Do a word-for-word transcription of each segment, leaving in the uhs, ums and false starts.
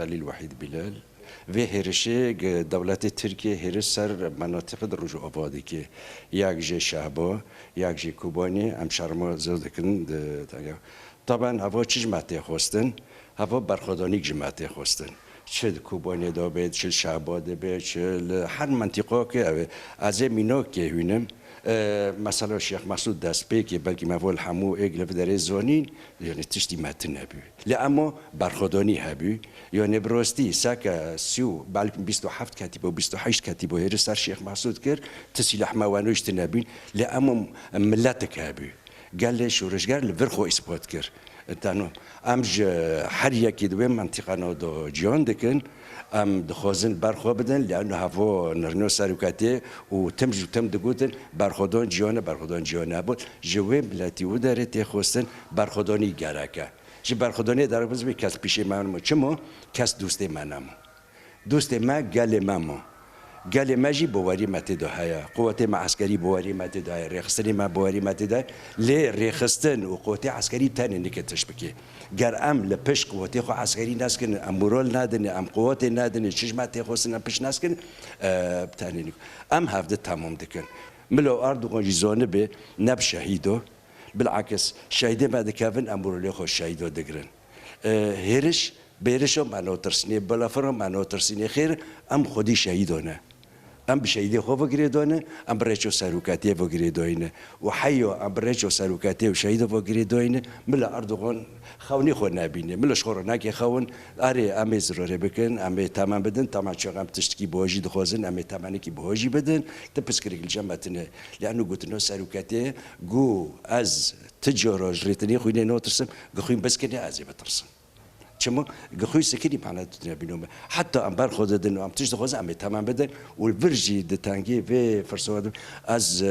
Xelîl Wehîd Bîlal. Vê hêrişê gi dewletê Tirkiyê hêriş ser menatîqê di Rojava dike. Yak jê Şehba, yak jê Kobanê, em şerma zêde dikin di tanya. Taben heva çi ji me tê xwestin? Heva berxwedanîk ji me tê xwestin. Çi di Kobanê de be, çi li Şehba de be, çi li her mentîqakê ew e. Ez ê mînakê hûnim. E, mesela Şêx Mesûd destpêkê, belkî me vo li hemû êk li vê derê zanîn, yanî tiştî me tune bû. Lê ema berxwedanî hebû. Yanî bi rastî seke sî û, belkî bîst û heft ketîbo, bîst û heşt ketîbo hêriş ser Şêx Mesûd kir, ti sîleh me weno jî tune bûn. Lê ema miletik hebû. Gelê şoreşger li vir xwe îspat kir. Teno, em ji her yekî di wê mentîqana de ciyan dikin, em dixwazin ber xwe bidin, lê eno hevo nirno seroketê û tim ji tim digotin, berxwedan ciyan e, berxwedan ciyan e. Bû ji wê miletî û derê tê xwestin, berxwedanî gerek e. Ji berxwedanê derê bizibê kes pişê me nimo. Çimo? Kes dostê me nemo. Dostê me gelê me ma. Gelê me jî bawerî me tê de heye. Quwetê me eskerî bawerî me tê de heye. Rêxistinê me bawerî me tê de heye. Lê rêxistin û quwetê eskerî tenê nike tişt bike. Ger em li pişt quwetê xwe eskerî neskin, em moral nedin, em quwetê nedin, çi ji me tê xwestin em pişt neskin, e, tenê nik. Em hevdi temam dikin. Milo Erdogan jî zanibe ne bi şehîd o. Bilakis şehîdê me dikevin, em moralê xwe şehîdo digirin. E, hêriş, bi hêrişa me natirsînê, bi balafira me natirsînê. Xêr, em xwedî şehîdo ne. Em bi şehîdê xwe ve girêdayî ne, em bi rêça seroketiyê ve girêdayî ne. Û heya em bi rêça seroketiyê û şehîdo ve girêdayî ne, mila Erdogan xewnî xwe nebîne. Mila ji xwe re nake xewn, erê, em ê zirarê bikin, em ê temen bidin, temen çax em tiştikî biha jî dixwazin, em ê temenekî biha jî bidin, ti pirsgirêk li cem me tune. Lê eno gotina seroketê, got ez ti cara ji rêtinê xwînê natirsim, gi xwîn biskine ez ê bitirsim. Çima? Gi xwîn sikinî mana tu tune bîno me. Heta em ber xwe didin û em tişt dixwazin, em ê temen bidin û li vir jî di tengê vê firseta de ez, e,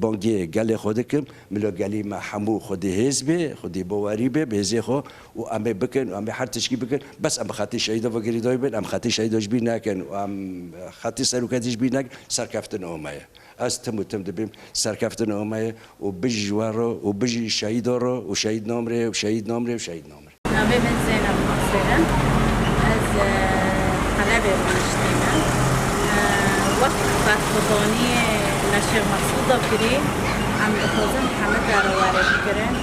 bangê gelê xwe dikim, milo gelî me hemû xwedî hêz bê, xwedî bawerî bê, bi hêzê xwe û em ê bikin û em ê her tişkî bikin. Bes em bi xetê şehîda ve girêdayî bin, em xetê şehîda ji bîr nekin û em xetê seroketê ji bîr nekin, serkeftina me ye. Ez tim û tim dibêm, serkeftina me ye û bijî ji we re û bijî şehîda re û şehîd namrê û şehîd namrê û şehîd namrê. Navê min Zeynep Nasir e. Ez, e, Helebê rûniştî me. E, wek berxwedaniyê me Şêx Mesûda kirî, em dixwazin heme dere were bigirin.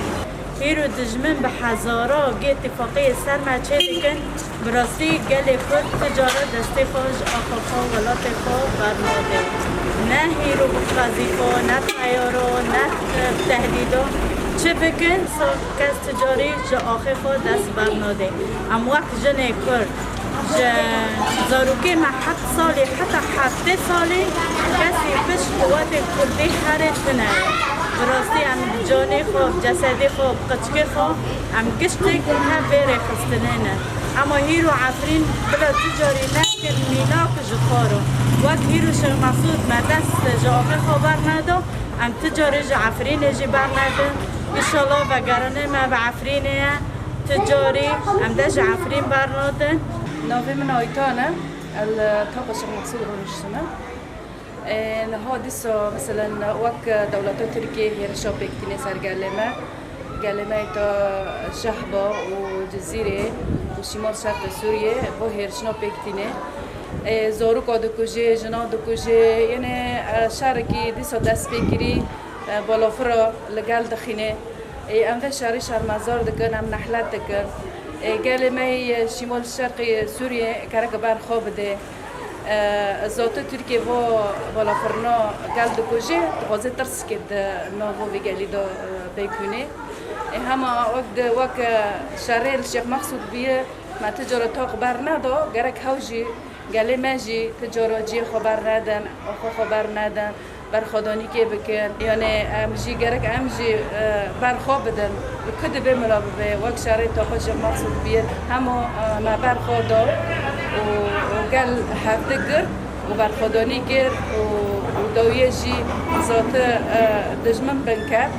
Hîro dijmin bi hezara gê tifaqiyê ser me çêdikin, bi rastî gelê Kurd ti cara destê xwe ji axa xwe, welatê xwe bernade. Ne hîro bi qazîfo, ne teyaro, ne bi tehdîdo. Çi bikin, sa kes ti carî ji axê xwe dest bernade. Em wek jinê Kurd, ji zarokê me heft salî heta heftê salî kesî pişt quwetê Kurdî herê tune ye. Bi rastî em bi canê xwe, bi cesedê xwe, bi qiçkê xwe, em giştek hev vê rêxistinê ne. Ema hîro Efrîn bila tu carî nekir mînak ji xwe re. Wek hîro Şêx Mesûd me dest ji axê xwe berneda, em tu carî ji Efrînê jî bernedin. Înşallah vegeranê me bi Efrînê ye. Tu carî em dest ji Efrîn bernadin. Navê min Aytan e. Ez li Tapa Şêx Mesûd rûniştime. Ê, niha dîsa, meselen, wek dewleta Tirkiyê hêrişa pêk tîne ser gelê me. Gelê me yê ta Şehba û Cizîrê û Şîmal Şerqê Sûriyê bo hêrişina pêk tîne. Ê, zaroka dikujê, jina dikujê, yenê, e, şerekî dîsa dest pê kirî, e, balafira li gel dixîne. Ê, em vê şerî şermezar dikin, em nehlet dikin. Ê, gelê me yê Şîmal Şerqê Sûriyê gerek ber xwe bide. E, zate Tirkiye va balafirina gel dikujê, dixwaze tirsikê di nava vê gelî de, e, pêk bîne. Ê, hema wek di, wek, e, şerê li Şêx Mexsûd bûye, me ti cara taq berneda, gerek hew jî, gelê me jî ti cara cihê xwe bernedin, axê xwe bernedin. Berxwedanîkê bikin. Yanî em jî gerek em jî, e, ber xwe bidin. Li ku dibe mila bibe, wek şerê Tapa Şêx Mexsûd bûye, hema, e, me ber xwe da û, û gel hevdi girt û berxwedanî kir û, û dawiyê jî zate, e, dijmin bin ket.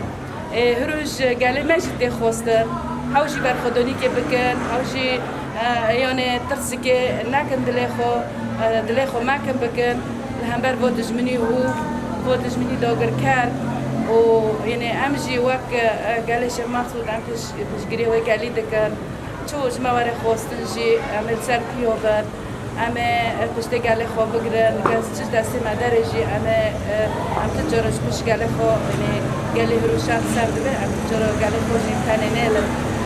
Ê, hiroş gelê me jî tê xwestin. Hew jî berxwedanîkê bikin, hew jî, e, yanê tirsikê nekin dilê xwe, e, dilê xwe mekin bikin. Li hember vo dijminî û vo dijminî dagirker û, yanê em jî wek, e, gelê Şêx Mexsûd em piş-, piştgiriyê wê gelî dikin. Çawa ji me were xwestin jî, em ê li ser pîya bin, em ê piştê gelê xwe bigirin, kes çi destê me derê jî, em ê, e, em tu cara ji pişt gelê xwe, yanî gelê hiroşan ser dibe, em tu cara gelê xwe jî tenê nêlin.